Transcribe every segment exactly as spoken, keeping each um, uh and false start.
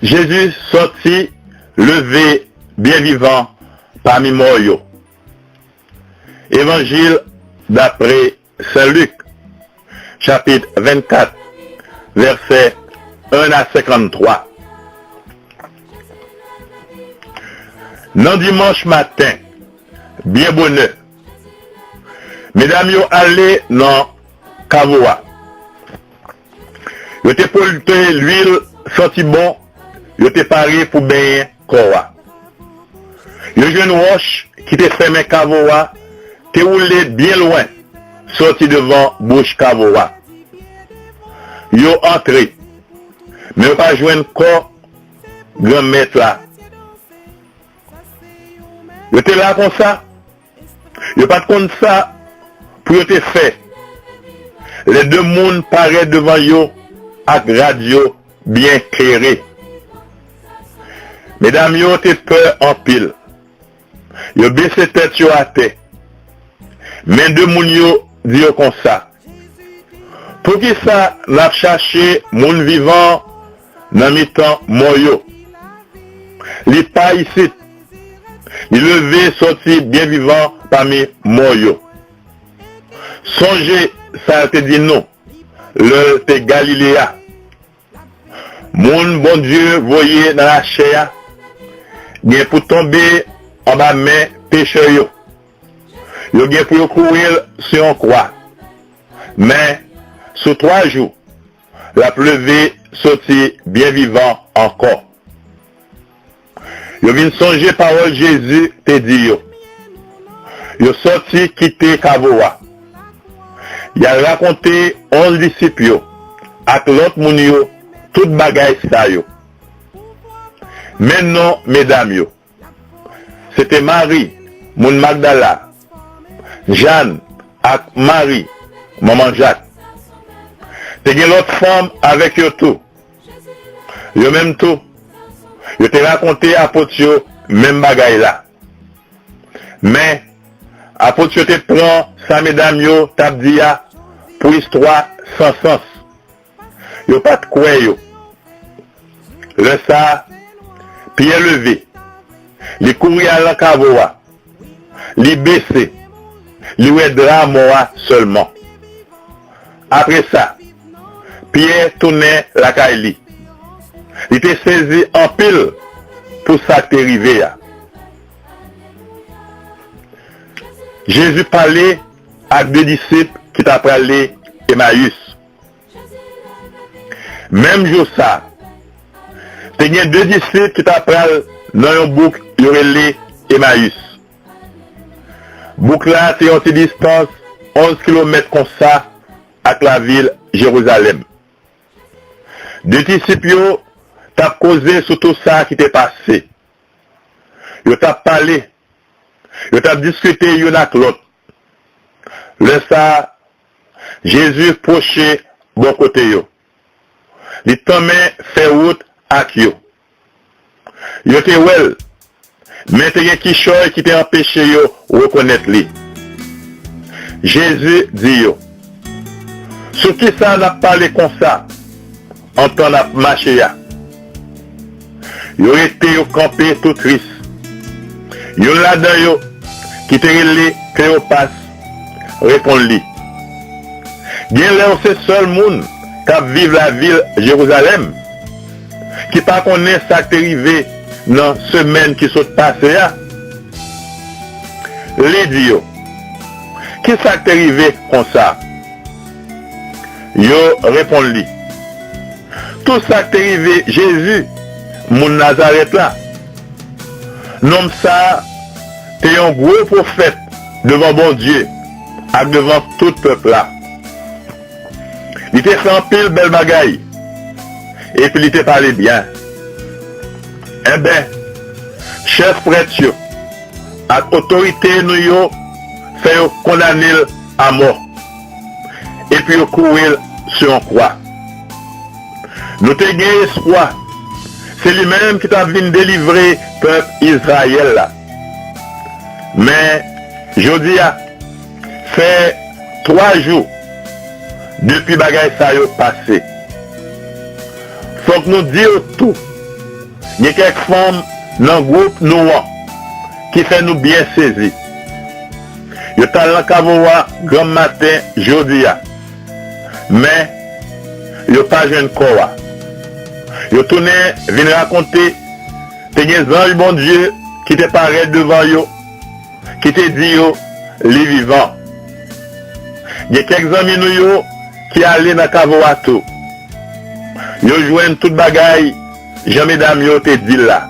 Jezi sòti leve byen vivan pami mò yo. Evanjil dapre Sen Lik, chapit vennkat, vèsè en a senkanntwa. Nan dimanch maten, byen bonè, medam yo ale nan kavo a. Yo te pote lwil santi bon, yo te pare pou benyen kò a. Yo jwenn wòch ki te fèmen kavo a te woule byen lwen sòti devan bouch kavo a. Yo antre, men yo pa jwenn kò Granmèt la. Yo te la konsa, yo pa t konn sa pou yo te fè. Lè de moun parèt devan yo ak rad yo byen klere. Medam yo te pè anpil. Yo bese tèt yo atè. Men de moun yo di yo konsa, "Poukisa n ap chache moun vivan nan mitan mò yo? Li pa isit. Li leve sòti byen vivan pami mò yo." Sonje sa l te di nou lè l te Galile a. Moun Bondye voye nan lachè a gen pou tonbe anba men pechè yo. Yo gen pou yo kouri l sou yon kwa. Men, sou twa jou, l ap leve soti byen vivan ankò. Yo vin sonje pawòl Jezi te di yo. Yo sòti kite kavo a. Y al rakonte onz disip yo ak lòt moun yo tout bagay sa yo. Men non medam yo. Se te Mari, moun Magdala, Jan ak Mari, manman Jak. Te gen lòt fanm avèk yo tou. Yo menm tou, yo te rakonte apot yo menm bagay la. Men, apot yo te pran sa medam yo t ap di a pou istwa san sans. Yo pa t kwè yo. Lè sa a, Pyè leve. Li kouri al nan kavo a. Li bese. Li wè dra mò a sèlman. Apre sa, Pyè tounen lakay li. Li te sezi anpil pou sa k te rive a. Jezi pale ak de disip ki t ap prale Emayis. Menm jou sa a, te gen de disip ki t ap pral nan yon bouk yo rele Emayis. Bouk la te yon ti distans onz kilomèt konsa ak lavil Jerizalèm. De disip yo t ap koze sou tou sa ki te pase. Yo t ap pale, yo t ap diskite youn ak lòt. Lè sa a, Jezi pwoche bò kote yo. Li tanmen fè wout ak yo. Yo te wè l, men te gen kichòy ki te anpeche yo rekonèt li. Jezi di yo, "Sou ki sa n ap pale konsa antan n ap mache a?" Yo rete yo kanpe tou tris. Youn ladan yo, ki te rele Kleyopas, reponn li, "Genlè w se sèl moun k ap viv lavil Jerizalèm ki pa konnen sa k te rive nan semèn ki sot pase a?" Li di yo, "Ki sa k te rive konsa?" Yo reponn li, "Tou sa k te rive Jezi, moun Nazarèt la. Nonm sa a te yon gwo pwofèt devan Bondye ak devan tout pèp la. Li te fè anpil bèl bagay, epi li te pale byen. Enben, chèf prèt yo ak otorite nou yo fè yo kondane l amò, epi yo kouri l sou yon kwa. Nou te gen espwa se li menm ki t ap vin delivre pèp Izrayèl la. Men, jodi a, fè twa jou depi bagay sa yo pase. Fòk nou di w tou, Gen kèk fanm nan gwoup nou an ki fè nou byen sezi. Yo t al nan kavo a granm maten jodi a, men yo pa jwenn kò a. Yo tounen vin rakonte te gen zanj Bondye ki te parèt devan yo, ki te di yo li vivan. Gen kèk zanmi nou yo ki ale nan kavo a tou. Yo jwenn tout bagay jan medam yo te di l la.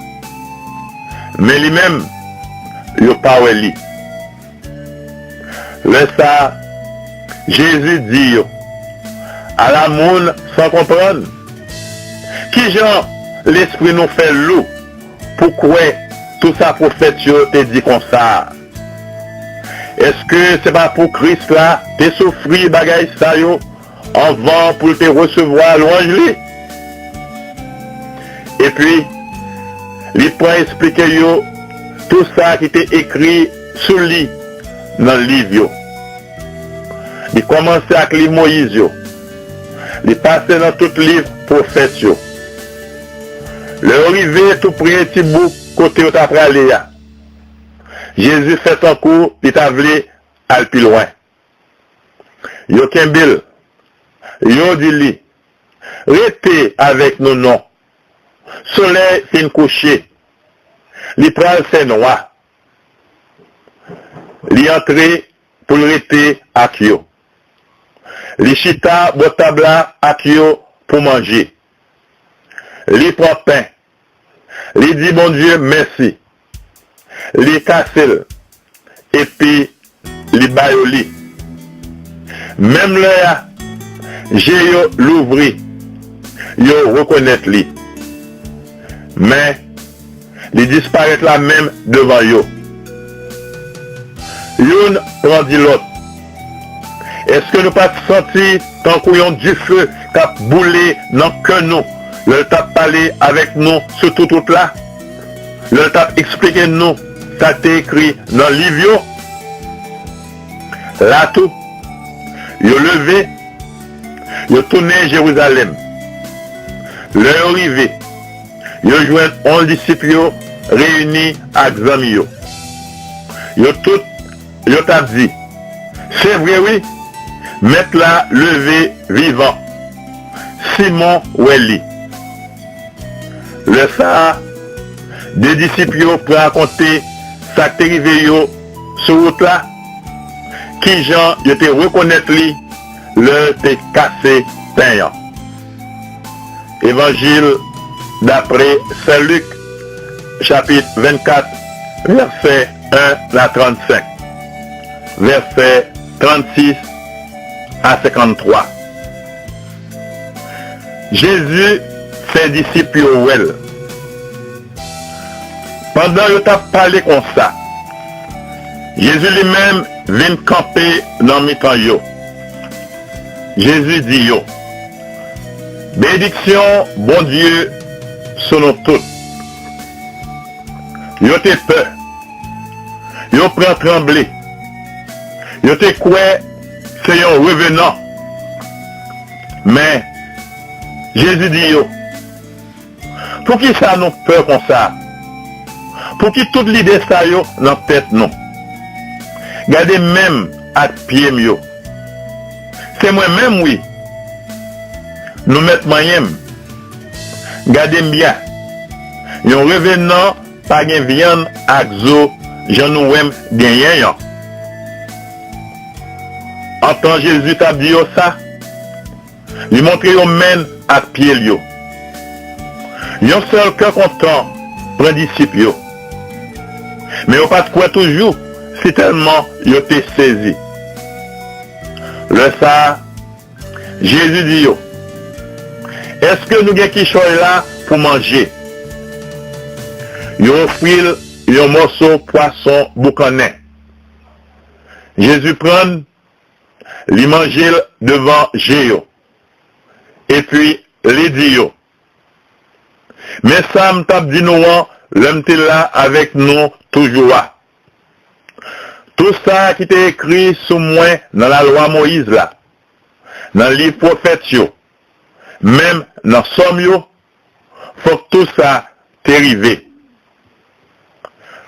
Men li menm, yo pa wè li. Lè sa a, Jezi di yo, ala moun san konprann, kijan lespri nou fè lou pou kwè tout sa pwofèt yo te di konsa a? Èske se pa pou Kris la te soufri bagay sa yo anvan pou l te resevwa lwanj li? Epi, li pran esplike yo tout sa ki te ekri sou li nan liv yo. Li kòmanse ak liv Moyiz yo. Li pase nan tout liv pwofèt yo. Lè yo rive toupre ti bouk kote yo ta prale a, Jezi fè tankou li ta vle al pi lwen. Yo kenbe l. Yo di li, rete avèk nou non. Solèy fin kouche. Li pral fè nwa. Li antre pou l rete ak yo. Li chita bò tab la ak yo pou manje. Li pran pen. Li di Bondye mèsi. Li kase l. Epi li ba yo li. Menm lè a, je yo louvri, yo rekonèt li. Men, li disparèt la menm devan yo. Youn pran di lòt, èske nou pa t santi tankou yon dife k ap boule nan kè nou lè l t ap pale avèk nou sou tout wout la? Lè l t ap eksplike nou sa k te ekri nan liv yo? La tou, yo leve, yo tounen Jerizalèm. Lè yo rive, yo jwenn onz disip yo reyini ak zanmi yo. Yo tout, yo t ap di, se vre wi, Mèt la leve vivan. Simon wè li. Lè sa a, de disip yo pran rakonte sa k te rive yo sou wout la, kijan yo te rekonèt li lè l te kase pen an. Evanjil dapre Sen Lik, chapit vennkat, vèsè en a trannsenk, vèsè trannsis a senkanntwa. Jezi fè disip yo wè l. Pandan yo t ap pale konsa, Jezi li menm vin kanpe nan mitan yo. Jezi di yo, benediksyon Bondye sou nou tout. Yo te pè. Yo pran tranble. Yo te kwè se yon revenan. Men, Jezi di yo, poukisa nou pè konsa? Pouki tout lide sa yo nan tèt nou? Gade men m ak pye m yo. Se mwen menm wi. Nou mèt manyen m. Gade m byen. Yon revenan pa gen vyann ak zo jan nou wè m genyen an. Antan Jezi t ap di yo sa, li montre yo men l ak pye l yo. Yon sèl kè kontan pran disip yo. Men yo pa t kwè toujou, sitèlman yo te sezi. Lè sa a, Jezi di yo, èske nou gen kichòy la pou manje? Yo ofri l yon mòso pwason boukannen. Jezi pran l, li manje l devan je yo. Epi, li di yo, men sa m t ap di nou an lè m te la avèk nou toujou a. Tou sa ki te ekri sou mwen nan lalwa Moyiz la, nan liv pwofèt yo, menm nan sòm yo, fòk tou sa te rive.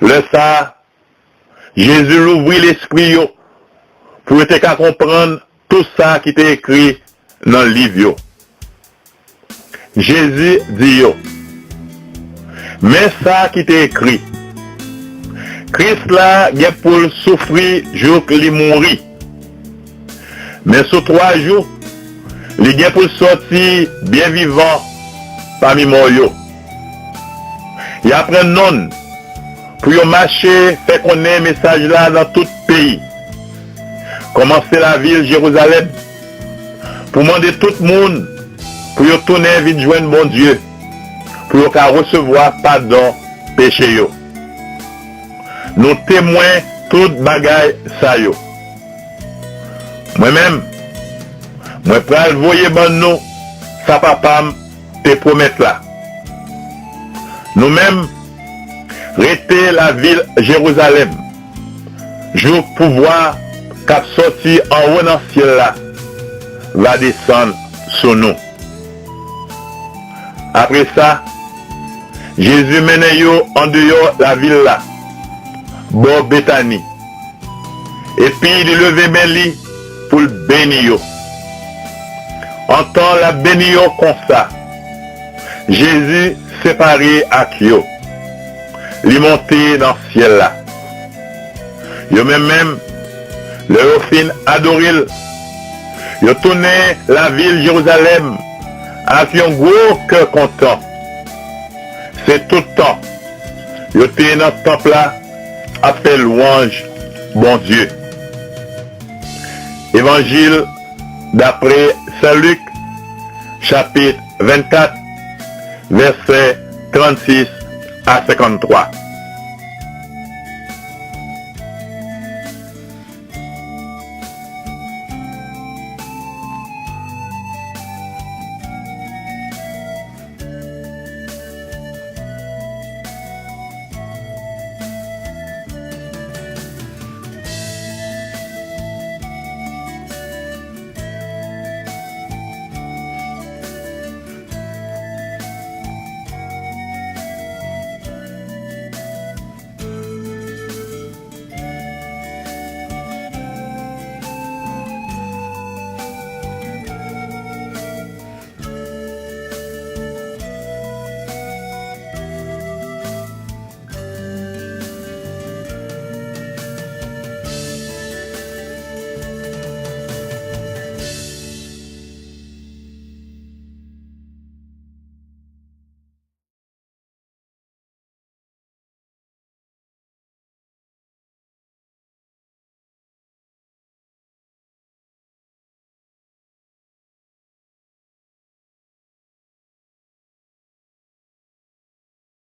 Lè sa a, Jezi louvri lespri yo pou yo te ka konprann tou sa ki te ekri nan liv yo. Jezi di yo, men sa ki te ekri, Kris la gen pou l soufri jouk li mouri. Men sou twa jou, li gen pou l sòti byen vivan pami mò yo. Y ap rann non l pou yo mache fè konnen mesaj la nan tout peyi. Kòmanse lavil Jerizalèm, pou mande tout moun pou yo tounen vin jwenn Bondye, pou yo ka resevwa padon peche yo. Nou temwen tout bagay sa yo. Mwen menm, mwen pral voye ban nou sa Papa m te pwomèt la. Nou menm, rete lavil Jerizalèm, jouk pouvwa k ap sòti anwo nan syèl la va desann sou nou. Apre sa, Jezi mennen yo andeyò lavil la, bò Betani. Epi li leve men li pou l beni yo. Antan l ap beni yo konsa, Jezi separe ak yo. Li monte nan syèl la. Yo menm menm, lè yo fin adore l, yo tounen lavil Jerizalèm ak yon gwo kè kontan. Se tout tan yo te nan tanp la ap fè lwanj Bondye. Evanjil dapre Sen Lik, chapit vennkat, vèsè trannsis a senkanntwa.